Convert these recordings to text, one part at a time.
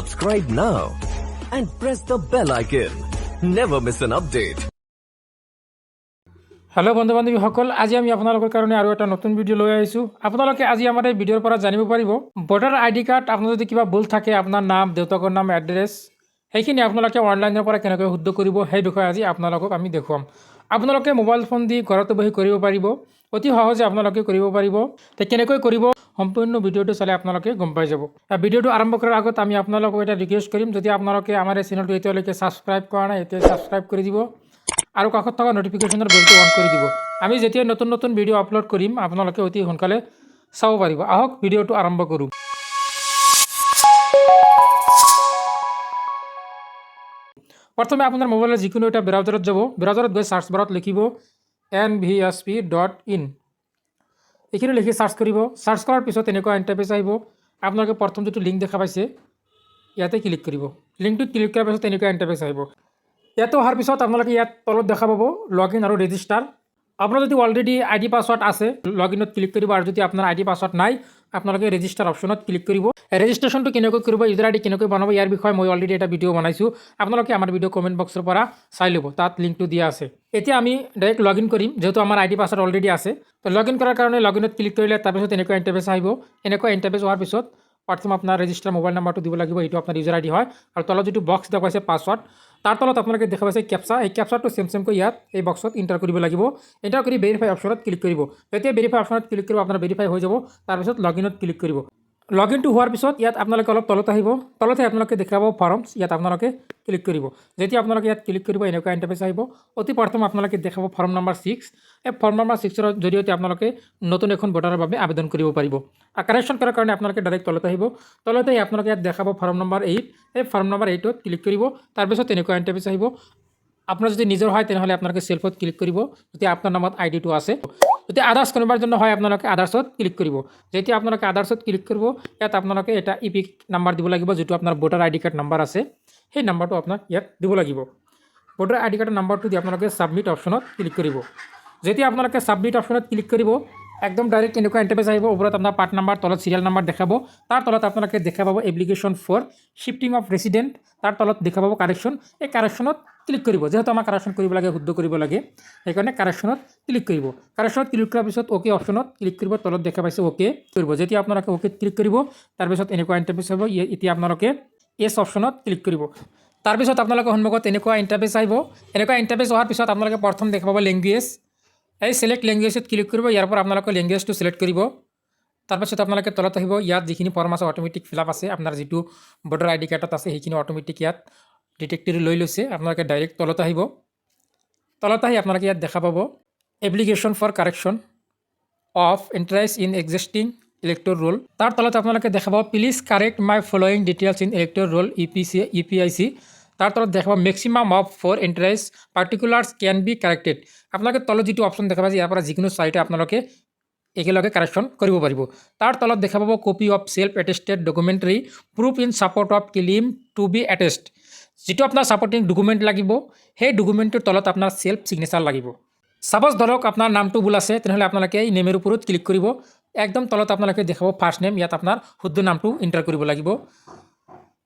Subscribe now and press the bell icon. Never miss an update. Hello বন্ধু বান্ধৱীসকল, আজি আমি আপোনালোকৰ কাৰণে আৰু এটা নতুন ভিডিঅ' লৈ আহিছোঁ। আপোনালোকে আজি আমাৰ এই ভিডিঅ'ৰ পৰা জানিব পাৰিব, ভোটাৰ আই ডি কাৰ্ড আপোনাৰ যদি কিবা ভুল থাকে, আপোনাৰ নাম, দেউতাকৰ নাম, এড্ৰেছ, সেইখিনি আপোনালোকে অনলাইনৰ পৰা কেনেকৈ শুদ্ধ কৰিব, সেই বিষয়ে আজি আপোনালোকক আমি দেখুৱাম। আপোনালোকে মোবাইল ফোন দি ঘৰতে বহি কৰিব পাৰিব। অতি সহজে আপোনালোকে কৰিব পাৰিব। তে কেনেকৈ কৰিব, সম্পূৰ্ণ ভিডিঅ'টো চালে আপোনালোকে গম পাই যাব। আৰু ভিডিঅ'টো আৰম্ভ কৰাৰ আগত আমি আপোনালোকক এটা ৰিকুৱেষ্ট কৰিম, যদি আপোনালোকে আমাৰ এই চেনেলটো এতিয়ালৈকে ছাবস্ক্ৰাইব কৰা নাই, এতিয়া ছাবস্ক্ৰাইব কৰি দিব আৰু কাষত থকা ন'টিফিকেশ্যনৰ বেলটো অন কৰি দিব। আমি যেতিয়া নতুন নতুন ভিডিঅ' আপলোড কৰিম, আপোনালোকে অতি সোনকালে চাব পাৰিব। আহক, ভিডিঅ'টো আৰম্ভ কৰোঁ। প্ৰথমে আপোনাৰ মোবাইলৰ যিকোনো এটা ব্ৰাউজাৰত যাব। ব্ৰাউজাৰত গৈ চাৰ্চ বাৰত লিখিব nvsp.in। এইখিনি লিখি চাৰ্চ কৰিব। চাৰ্চ কৰাৰ পিছত এনেকুৱা ইণ্টাৰফেচ আহিব। আপোনালোকে প্ৰথম যিটো লিংক দেখা পাইছে, ইয়াতে ক্লিক কৰিব। লিংকটোত ক্লিক কৰাৰ পিছত এনেকুৱা ইণ্টাৰফেচ আহিব। ইয়াতে অহাৰ পিছত আপোনালোকে ইয়াত তলত দেখা পাব লগ ইন আৰু ৰেজিষ্টাৰ। আপোনাৰ যদি অলৰেডি আই ডি পাছৱৰ্ড আছে, লগ ইনত ক্লিক কৰিব আৰু যদি আপোনাৰ আই ডি পাছৱৰ্ড নাই, আপোনালোকে ৰেজিষ্টাৰ অপশ্যনত ক্লিক কৰিব। ৰেজিষ্ট্ৰেশ্যনটো কেনেকৈ কৰিব, ইউজাৰ আই ডি কেনেকৈ বনাব, ইয়াৰ বিষয়ে মই অলৰেডি এটা ভিডিঅ' বনাইছোঁ। আপোনালোকে আমাৰ ভিডিঅ' কমেণ্ট বক্সৰ পৰা চাই ল'ব, তাত লিংকটো দিয়া আছে। এতিয়া আমি ডাইৰেক্ট লগ ইন কৰিম, যিহেতু আমাৰ আই ডি পাছৱৰ্ড অলৰেডি আছে। তো লগ ইন কৰাৰ কাৰণে লগ ইনত ক্লিক কৰিলে তাৰপিছত এনেকুৱা ইণ্টাৰফেচ আহিব। এনেকুৱা ইণ্টাৰফেচ হোৱাৰ পিছত প্ৰথম আপোনাৰ ৰেজিষ্টাৰ মোবাইল নাম্বাৰটো দিব লাগিব। এইটো আপোনাৰ ইউজাৰ আই ডি হয়। আৰু তলত যিটো বক্স দেখুৱাইছে পাছৱৰ্ড, তাৰ তলত আপোনালোকে দেখা পাইছে কেপচা। এই কেপচাটো চেম চেমকৈ ইয়াত এই বক্সত এণ্টাৰ কৰিব লাগিব। এণ্টাৰ কৰি ভেৰিফাই অপশ্যনত ক্লিক কৰিব। যেতিয়া ভেৰিফাই অপশ্যনত ক্লিক কৰিব, আপোনাৰ ভেৰিফাই হৈ যাব। তাৰপিছত লগ ইনত ক্লিক কৰিব। লগ ইনটো হোৱাৰ পিছত ইয়াত আপোনালোকে অলপ তলত আহিব। তলতে আপোনালোকে দেখাব ফৰ্মছ, ইয়াত আপোনালোকে ক্লিক কৰিব। যেতিয়া আপোনালোকে ইয়াত ক্লিক কৰিব, এনেকুৱা ইণ্টাৰফেচ আহিব। অতি প্ৰথম আপোনালোকে দেখাব ফৰ্ম নম্বৰ 6। এই ফৰ্ম নম্বৰ 6ৰ জৰিয়তে আপোনালোকে নতুন এখন ভোটাৰৰ বাবে আবেদন কৰিব পাৰিব। আৰু কাৰেকশ্যন কৰাৰ কাৰণে আপোনালোকে ডাইৰেক্ট তলত আহিব। তলতে আহি আপোনালোকে ইয়াত দেখাব ফৰ্ম নম্বৰ 8। এই ফৰ্ম নম্বৰ 8ত ক্লিক কৰিব। তাৰপিছত তেনেকুৱা ইণ্টাৰফেচ আহিব। আপোনাৰ যদি নিজৰ হয়, তেনেহ'লে আপোনালোকে চেল্ফত ক্লিক কৰিব, যেতিয়া আপোনাৰ নামত আই ডিটো আছে। যদি আদাৰ্ছ কোনোবাৰ জন্য হয়, আপোনালোকে আদাৰ্ছত ক্লিক কৰিব। যেতিয়া আপোনালোকে আদাৰ্ছত ক্লিক কৰিব, ইয়াত আপোনালোকে এটা ইপিক নাম্বাৰ দিব লাগিব। যিটো আপোনাৰ ভোটাৰ আই ডি কাৰ্ড নাম্বাৰ আছে, সেই নাম্বাৰটো আপোনাক ইয়াত দিব লাগিব। ভোটাৰ আই ডি কাৰ্ডৰ নাম্বাৰটো দি আপোনালোকে ছাবমিট অপশ্যনত ক্লিক কৰিব। যেতিয়া আপোনালোকে ছাবমিট অপশ্যনত ক্লিক কৰিব, একদম ডাইৰেক্ট এনেকুৱা ইণ্টাৰফেচ আহিব। ওপৰত আপোনাৰ পাৰ্ট নাম্বাৰ, তলত চিৰিয়েল নাম্বাৰ দেখাব। তাৰ তলত আপোনালোকে দেখা পাব application for shifting of resident। তাৰ তলত দেখা পাব কাৰেকশ্যন। এই কাৰেকশ্যনত ক্লিক কৰিব। যিহেতু আমাক কাৰেকশ্যন কৰিব লাগে, শুদ্ধ কৰিব লাগে, সেইকাৰণে কাৰেকশ্যনত ক্লিক কৰিব। কাৰেকশ্যনত ক্লিক কৰাৰ পিছত অ'কে অপশ্যনত ক্লিক কৰিব। তলত দেখা পাইছে, অ'কে কৰিব। যেতিয়া আপোনালোকে অ'কেত ক্লিক কৰিব, তাৰপিছত এনেকুৱা ইণ্টাৰফেচ হ'ব। এতিয়া আপোনালোকে য়েছ অপশ্যনত ক্লিক কৰিব। তাৰপিছত আপোনালোকৰ সন্মুখত এনেকুৱা ইণ্টাৰফেচ আহিব। এনেকুৱা ইণ্টাৰফেচ অহাৰ পিছত আপোনালোকে প্ৰথম দেখা পাব লেংগুৱেজ। এই চিলেক্ট লেংগুৱেজত ক্লিক কৰিব। ইয়াৰ পৰা আপোনালোকে লেংগুৱেজটো চিলেক্ট কৰিব। তাৰপিছত আপোনালোকে তলত আহিব। ইয়াত যিখিনি ফৰ্ম আছে, অট'মেটিক ফিল আপ আছে। আপোনাৰ যিটো ভোটাৰ আই ডি কাৰ্ডত আছে, সেইখিনি অট'মেটিক ইয়াত ডিটেক্ট কৰি লৈ লৈছে। আপোনালোকে ডাইৰেক্ট তলত আহিব। তলত আহি আপোনালোকে ইয়াত দেখা পাব application for correction of entries in existing electoral roll। তাৰ তলত আপোনালোকে দেখাব "Please correct my following details in electoral roll EPC EPIC"। তাৰ তলত দেখাব "Maximum of four entries particulars can be corrected"। আপোনালোকে তলত যিটো অপশ্যন দেখা পাইছে, ইয়াৰ পৰা যিকোনো চাৰিটা আপোনালোকে একেলগে কাৰেকশ্যন কৰিব পাৰিব। তাৰ তলত দেখা পাব "Copy of self attested documentary proof in support of claim to be attached"। যিটো আপোনাৰ ছাপৰ্টিং ডকুমেণ্ট লাগিব, সেই ডকুমেণ্টটোৰ তলত আপোনাৰ চেল্ফ ছিগনেচাৰ লাগিব। ছাপ'জ ধৰক আপোনাৰ নামটো ভুল আছে, তেনেহ'লে আপোনালোকে এই নেমৰ ওপৰত ক্লিক কৰিব। একদম তলত আপোনালোকে দেখাব ফাৰ্ষ্ট নেম। ইয়াত আপোনাৰ শুদ্ধ নামটো এণ্টাৰ কৰিব লাগিব।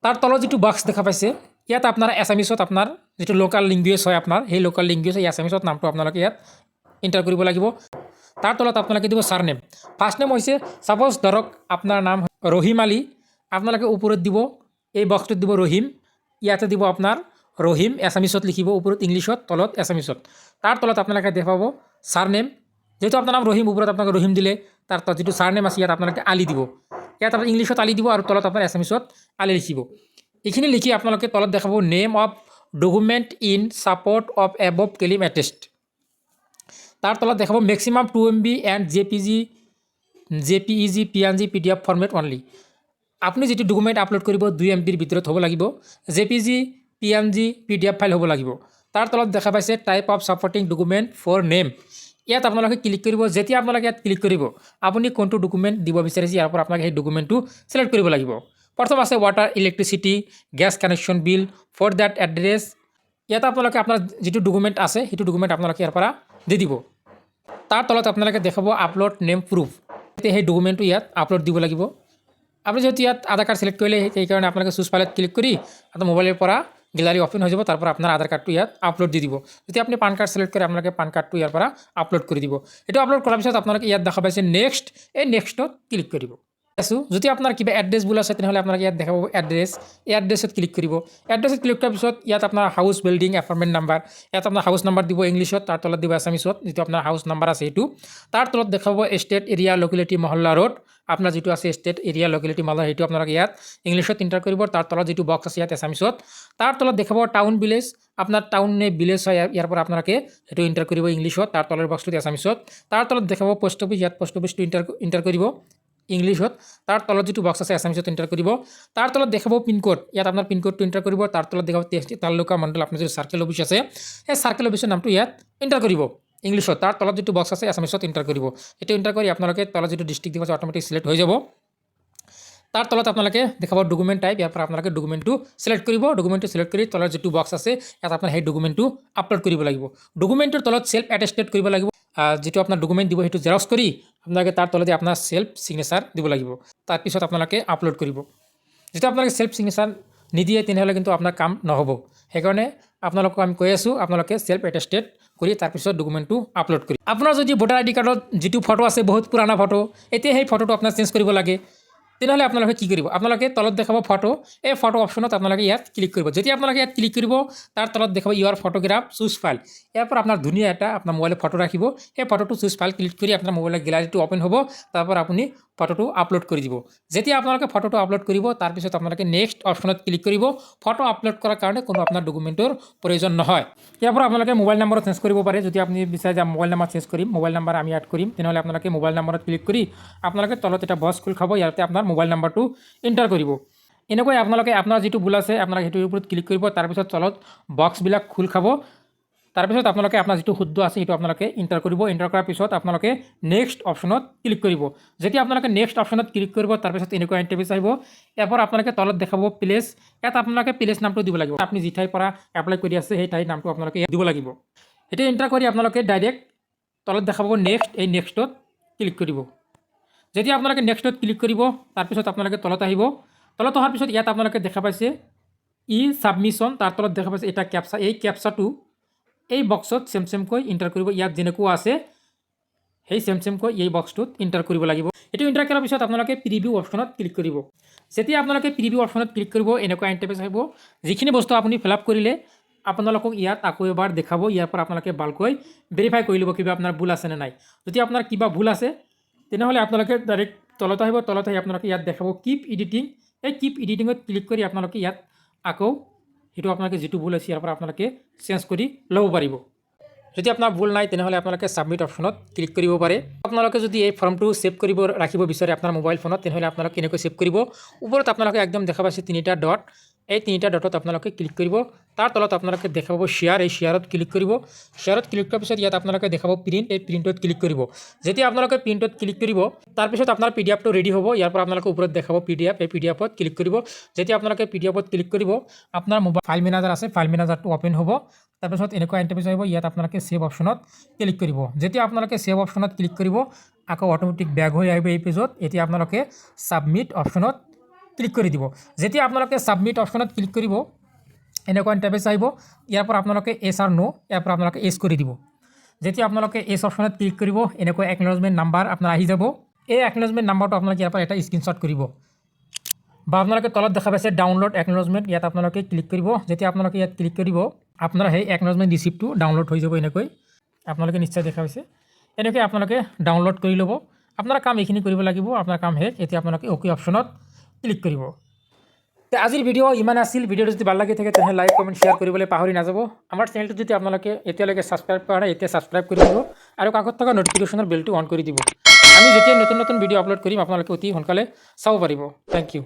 তাৰ তলত যিটো বক্স দেখা পাইছে, ইয়াত আপোনাৰ এছামিছত, আপোনাৰ যিটো লোকেল লেংগুৱেজ হয় আপোনাৰ, সেই লোকেল লেংগুৱেজ, এই এছামিছত নামটো আপোনালোকে ইয়াত এণ্টাৰ কৰিব লাগিব। তাৰ তলত আপোনালোকে দিব ছাৰ নেম। ফাৰ্ষ্ট নেম হৈছে, ছাপ'জ ধৰক আপোনাৰ নাম ৰহিম আলী। আপোনালোকে ওপৰত দিব, এই বক্সটোত দিব ৰহিম। ইয়াতে দিব আপোনাৰ ৰহিম, এছামিছত লিখিব, ওপৰত ইংলিছত, তলত এছামিছত। তাৰ তলত আপোনালোকে দেখা পাব ছাৰ নেম। যিহেতু আপোনাৰ নাম ৰহিম, ওপৰত আপোনালোকে ৰহিম দিলে। তাৰ তলত যিটো ছাৰ নেম আছে, ইয়াত আপোনালোকে আলি দিব। ইয়াত আপোনাৰ ইংলিছত আলি দিব আৰু তলত আপোনাৰ এছামিছত আলি লিখিব। এইখিনি লিখি আপোনালোকে তলত দেখাব "Name of document in support of above claim attest"। তাৰ তলত দেখাব "Maximum 2 MB and JPG, JPEG, PNG, PDF format only"। আপুনি যিটো ডকুমেণ্ট আপলোড কৰিব, 2 এম বিৰ ভিতৰত হ'ব লাগিব, জেপিজি, পিএনজি, পিডিএফ ফাইল হ'ব লাগিব। তাৰ তলত দেখা পাইছে "Type of supporting document for name"। ইয়াত আপোনালোকে ক্লিক কৰিব। যেতিয়া আপোনালোকে ইয়াত ক্লিক কৰিব, আপুনি কোনটো ডকুমেণ্ট দিব বিচাৰিছে, ইয়াৰ পৰা আপোনালোকে সেই ডকুমেণ্টটো চিলেক্ট কৰিব লাগিব। প্ৰথম আছে water, electricity, gas connection bill for that address। ইয়াত আপোনালোকে আপোনাৰ যিটো ডকুমেণ্ট আছে, সেইটো ডকুমেণ্ট আপোনালোকে ইয়াৰ পৰা দি দিব। তাৰ তলত আপোনালোকে দেখাব আপলোড নেম প্ৰুফ। এতিয়া সেই ডকুমেণ্টটো ইয়াত আপলোড দিব লাগিব। আপুনি যিহেতু ইয়াত আধাৰ কাৰ্ড চিলেক্ট কৰিলে, সেইকাৰণে আপোনালোকে চুজ ফাইলত ক্লিক কৰি আপোনাৰ মোবাইলৰ পৰা গেলাৰী অপেন হৈ যাব। তাৰ পৰা আপোনাৰ আধাৰ কাৰ্ডটো ইয়াত আপলোড দি দিব। যদি আপুনি পান কাৰ্ড চিলেক্ট কৰে, আপোনালোকে পান কাৰ্ডটো ইয়াৰ পৰা আপলোড কৰি দিব। এইটো আপলোড কৰাৰ পিছত আপোনালোকে ইয়াত দেখা পাইছে নেক্সট, এই নেক্সটত ক্লিক কৰিব আছোঁ। যদি আপোনাৰ কিবা এড্ৰেছ ভুল আছে, তেনেহ'লে আপোনালোকে ইয়াত দেখাব এড্ৰেছ, এই এড্ৰেছত ক্লিক কৰিব। এড্ৰেছত ক্লিক কৰাৰ পিছত ইয়াত আপোনাৰ হাউচ, বিল্ডিং, এপাৰ্টমেণ্ট নাম্বাৰ, ইয়াত আপোনাৰ হাউচ নাম্বাৰ দিব ইংলিছত, তাৰ তলত দিব আছামিছত যিটো আপোনাৰ হাউচ নাম্বাৰ আছে সেইটো। তাৰ তলত দেখাব state, area, locality, Mohalla, road. আপোনাৰ যিটো আছে ষ্টেট, এৰিয়া, লোকেলিটি, মহল্লা, সেইটো আপোনালোকে ইয়াত ইংলিছত এণ্টাৰ কৰিব। তাৰ তলত যিটো বক্স আছে, ইয়াত এছামিছত। তাৰ তলত দেখাব টাউন, ভিলেজ। আপোনাৰ টাউন নে ভিলেজ হয়, ইয়াৰ পৰা আপোনালোকে সেইটো এণ্টাৰ কৰিব ইংলিছত, তাৰ তলৰ বক্সটোত এছামিছত। তাৰ তলত দেখাব পোষ্ট অফিচ, ইয়াত পোষ্ট অফিচটো এণ্টাৰ কৰিব ইংলিছত, তাৰ তলত যিটো বক্স আছে এছামিছত এণ্টাৰ কৰিব। তাৰ তলত দেখাব পিনক'ড, ইয়াত আপোনাৰ পিনক'ডটো এণ্টাৰ কৰিব। তাৰ তলত দেখাব তেহচিল, তালুকা, মণ্ডল। আপোনাৰ যিটো চাৰ্কেল অফিচ আছে, সেই চাৰ্কেল অফিচৰ নামটো ইয়াত এণ্টাৰ কৰিব ইংলিছত, তাৰ তলত যিটো বক্স আছে এছামিছত এণ্টাৰ কৰিব। এইটো এণ্টাৰ কৰি আপোনালোকে তলত যিটো ডিষ্ট্ৰিক্ট দিব, অট'মেটিক চিলেক্ট হৈ যাব। তাৰ তলত আপোনালোকে দেখাব ডকুমেণ্ট টাইপ। ইয়াৰ পৰা আপোনালোকে ডকুমেণ্টটো চিলেক্ট কৰিব। ডকুমেণ্টটো চিলেক্ট কৰি তলত যিটো বক্স আছে, ইয়াত আপোনাৰ সেই ডকুমেণ্টটো আপলোড কৰিব লাগিব। ডকুমেণ্টৰ তলত চেল্ফ এটেষ্টেড কৰিব লাগিব। যিটো আপোনাৰ ডকুমেণ্ট দিব, সেইটো জেৰক্স কৰি আপোনালোকে তাৰ তলতে আপোনাৰ চেল্ফ ছিগনেচাৰ দিব লাগিব। তাৰপিছত আপোনালোকে আপলোড কৰিব। যেতিয়া আপোনালোকে চেল্ফ ছিগনেচাৰ নিদিয়ে, তেনেহ'লে কিন্তু আপোনাৰ কাম নহ'ব। সেইকাৰণে আপোনালোকক আমি কৈ আছোঁ, আপোনালোকে চেল্ফ এটেষ্টেড কৰি তাৰপিছত ডকুমেণ্টটো আপলোড কৰি। আপোনাৰ যদি ভোটাৰ আই ডি কাৰ্ডত যিটো ফটো আছে বহুত পুৰাণা ফটো, এতিয়া সেই ফটোটো আপোনাৰ চেঞ্জ কৰিব লাগে, তেনেহ'লে আপোনালোকে কি কৰিব? আপোনালোকে তলত দেখাব ফটো, এই ফটো অপশ্যনত আপোনালোকে ইয়াত ক্লিক কৰিব। যেতিয়া আপোনালোকে ইয়াত ক্লিক কৰিব, তাৰ তলত দেখাব ইউৰ ফটোগ্ৰাফ, চুজ ফাইল। ইয়াৰ পৰা আপোনাৰ ধুনীয়া এটা আপোনাৰ মোবাইলত ফটো ৰাখিব। সেই ফটোটো চুজ ফাইল ক্লিক কৰি আপোনাৰ মোবাইলৰ গেলাৰীটো অ'পেন হ'ব। তাৰপৰা আপুনি ফটোটো আপলোড কৰি দিব। যেতিয়া আপোনালোকে ফটোটো আপলোড কৰিব, তাৰপিছত আপোনালোকে নেক্সট অপশ্যনত ক্লিক কৰিব। ফটো আপলোড কৰাৰ কাৰণে কোনো আপোনাৰ ডকুমেণ্টৰ প্ৰয়োজন নহয়। ইয়াৰ পৰা আপোনালোকে মোবাইল নম্বৰো চেঞ্জ কৰিব পাৰে। যদি আপুনি বিচাৰে যে মোবাইল নাম্বাৰ চেঞ্জ কৰিম, মোবাইল নাম্বাৰ আমি এড কৰিম, তেনেহ'লে আপোনালোকে মোবাইল নম্বৰত ক্লিক কৰি আপোনালোকে তলত এটা বক্স খোল খাব। ইয়াতে আপোনাৰ মোবাইল নাম্বাৰটো এণ্টাৰ কৰিব। এনেকৈ আপোনালোকে আপোনাৰ যিটো ভুল আছে, আপোনালোকে সেইটোৰ ওপৰত ক্লিক কৰিব। তাৰপিছত তলত বক্সবিলাক খোল খাব। তাৰপিছত আপোনালোকে আপোনাৰ যিটো শুদ্ধ আছে, সেইটো আপোনালোকে এণ্টাৰ কৰিব। এণ্টাৰ কৰাৰ পিছত আপোনালোকে নেক্সট অপশ্যনত ক্লিক কৰিব। যেতিয়া আপোনালোকে নেক্সট অপশ্যনত ক্লিক কৰিব, তাৰপিছত এনেকুৱা ইণ্টাৰফেচ আহিব। ইয়াৰ পৰা আপোনালোকে তলত দেখাব প্লেচ। ইয়াত আপোনালোকে প্লেচ নামটো দিব লাগিব। আপুনি যি ঠাইৰ পৰা এপ্লাই কৰি আছে, সেই ঠাইৰ নামটো আপোনালোকে ইয়াত দিব লাগিব। সেইটো এণ্টাৰ কৰি আপোনালোকে ডাইৰেক্ট তলত দেখাব নেক্সট, এই নেক্সটত ক্লিক কৰিব। যেতিয়া আপোনালোকে নেক্সটত ক্লিক কৰিব, তাৰপিছত আপোনালোকে তলত আহিব। তলত অহাৰ পিছত ইয়াত আপোনালোকে দেখা পাইছে ই ছাবমিশ্যন, তাৰ তলত দেখা পাইছে এটা কেপচা। এই কেপচাটো এই বক্সত চেম চেমকৈ এণ্টাৰ কৰিব। ইয়াত যেনেকুৱা আছে, সেই চেম চেমকৈ এই বক্সটোত এণ্টাৰ কৰিব লাগিব। এইটো এণ্টাৰ কৰাৰ পিছত আপোনালোকে প্ৰিভিউ অপশ্যনত ক্লিক কৰিব। যেতিয়া আপোনালোকে প্ৰিভিউ অপশ্যনত ক্লিক কৰিব, এনেকুৱা ইণ্টাৰফেচ আহিব। যিখিনি বস্তু আপুনি ফিল আপ কৰিলে, আপোনালোকক ইয়াত আকৌ এবাৰ দেখাব। ইয়াৰ পৰা আপোনালোকে ভালকৈ ভেৰিফাই কৰি ল'ব কিবা আপোনাৰ ভুল আছে নে নাই। যদি আপোনাৰ কিবা ভুল আছে, তেনেহ'লে আপোনালোকে ডাইৰেক্ট তলত আহিব। তলত আহি আপোনালোকে ইয়াত দেখাব কিপ এডিটিং। এই কিপ এডিটিঙত ক্লিক কৰি আপোনালোকে ইয়াত আকৌ সেইটো আপোনালোকে যিটো ভুল হৈছে, ইয়াৰ পৰা আপোনালোকে চেঞ্জ কৰি ল'ব পাৰিব। যদি আপোনাৰ ভুল নাই, তেনেহ'লে আপোনালোকে ছাবমিট অপশ্যনত ক্লিক কৰিব পাৰে। আপোনালোকে যদি এই ফৰ্মটো ছেভ কৰিব ৰাখিব বিচাৰে আপোনাৰ মোবাইল ফোনত, তেনেহ'লে আপোনালোকে কেনেকৈ ছেভ কৰিব? ওপৰত আপোনালোকে একদম দেখা পাইছে তিনিটা ডট। এই তিনিটা ডটত আপোনালোকে ক্লিক কৰিব। তাৰ তলত আপোনালোকে দেখা পাব শ্বেয়াৰ, এই শ্বেয়াৰত ক্লিক কৰিব। শ্বেয়াৰত ক্লিক কৰাৰ পিছত ইয়াত আপোনালোকে দেখাব প্ৰিণ্ট, এই প্ৰিণ্টত ক্লিক কৰিব। যেতিয়া আপোনালোকে প্ৰিণ্টত ক্লিক কৰিব, তাৰপিছত আপোনাৰ পিডিএফটো ৰেডি হ'ব। ইয়াৰ পৰা আপোনালোকে ওপৰত দেখাব পিডিএফ, এই পিডিএফত ক্লিক কৰিব। যেতিয়া আপোনালোকে পিডিএফত ক্লিক কৰিব, আপোনাৰ মোবাইল ফাইল মেনেজাৰ আছে, ফাইল মেনেজাৰটো অ'পেন হ'ব। তাৰপিছত এনেকুৱা ইণ্টাৰফেচ আহিব। ইয়াত আপোনালোকে ছেভ অপশ্যনত ক্লিক কৰিব। যেতিয়া আপোনালোকে ছেভ অপশ্যনত ক্লিক কৰিব, আকৌ অট'মেটিক বেক হৈ আহিব এই পেজত। এতিয়া আপোনালোকে ছাবমিট অপশ্যনত ক্লিক কৰি দিব। যেতিয়া আপোনালোকে ছাবমিট অপশ্যনত ক্লিক কৰিব, এনেকুৱা ইণ্টাৰফেচ আহিব। ইয়াৰ পৰা আপোনালোকে য়েছ আৰু ন', ইয়াৰ পৰা আপোনালোকে য়েছ কৰি দিব। যেতিয়া আপোনালোকে য়েছ অপশ্যনত ক্লিক কৰিব, এনেকুৱা একনলেজমেণ্ট নাম্বাৰ আপোনাৰ আহি যাব। এই একনলেজমেণ্ট নাম্বাৰটো আপোনালোকে ইয়াৰ পৰা এটা স্ক্ৰীনশ্বট কৰিব বা আপোনালোকে তলত দেখা পাইছে ডাউনলোড একনলেজমেণ্ট, ইয়াত আপোনালোকে ক্লিক কৰিব। যেতিয়া আপোনালোকে ইয়াত ক্লিক কৰিব, আপোনাৰ সেই একনলেজমেণ্ট ৰিচিপ্টটো ডাউনলোড হৈ যাব। এনেকৈ আপোনালোকে নিশ্চয় দেখা পাইছে। এনেকৈ আপোনালোকে ডাউনলোড কৰি ল'ব। আপোনাৰ কাম এইখিনি কৰিব লাগিব। আপোনাৰ কাম শেষ। এতিয়া আপোনালোকে অ'কে অপশ্যনত ক্লিক কৰিব। তে আজিৰ ভিডিঅ' ইমান আছিল। ভিডিঅ'টো যদি ভাল লাগি থাকে, তেনেহ'লে লাইক, কমেণ্ট, শ্বেয়াৰ কৰিবলৈ পাহৰি নাযাব। আমাৰ চেনেলটো যদি আপোনালোকে এতিয়ালৈকে ছাবস্ক্ৰাইব কৰা নাই, এতিয়া ছাবস্ক্ৰাইব কৰি দিব আৰু কাষত থকা ন'টিফিকেশ্যনৰ বেলটো অন কৰি দিব। আমি যেতিয়া নতুন নতুন ভিডিঅ' আপলোড কৰিম, আপোনালোকে অতি সোনকালে চাব পাৰিব। Thank U.